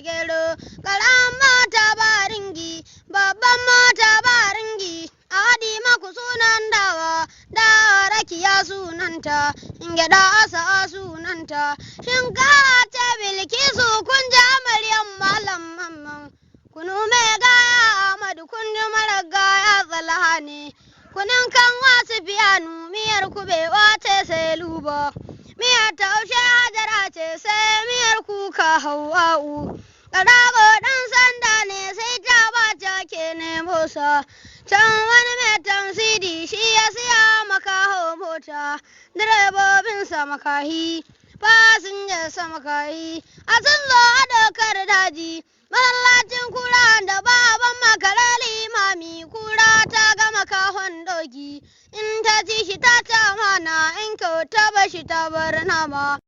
gero. Karan mota ba ringi, babban mota ba ringi. A haɗi maku sunan dawa, dawa rakiya sunanta, gyaɗa asa sunanta. Shinkawa ce Bilkisu kun ji amaryan Malam Mamman. Kunu mai gaya Ahmadu kun ji mara gaya Tsalha ne. Kunun kan wasu fiyanu miyar kubewa ce sai luba. Miyar taushe Hajara ce sai miyar kuka Hauwa'u. Ƙarago ɗan sanda ne sai ta baca ke nemo sa. Can wani mai tamsidi shi ya siya makaho mota. Direbobinsa makahi, fasinjansa makahi. A sun zo a dokar daji. Masallacin kura da baban makara limami kura ta gama kahon doki. In ta ci shi ta ci amana in kyauta ba shi ta bar nama.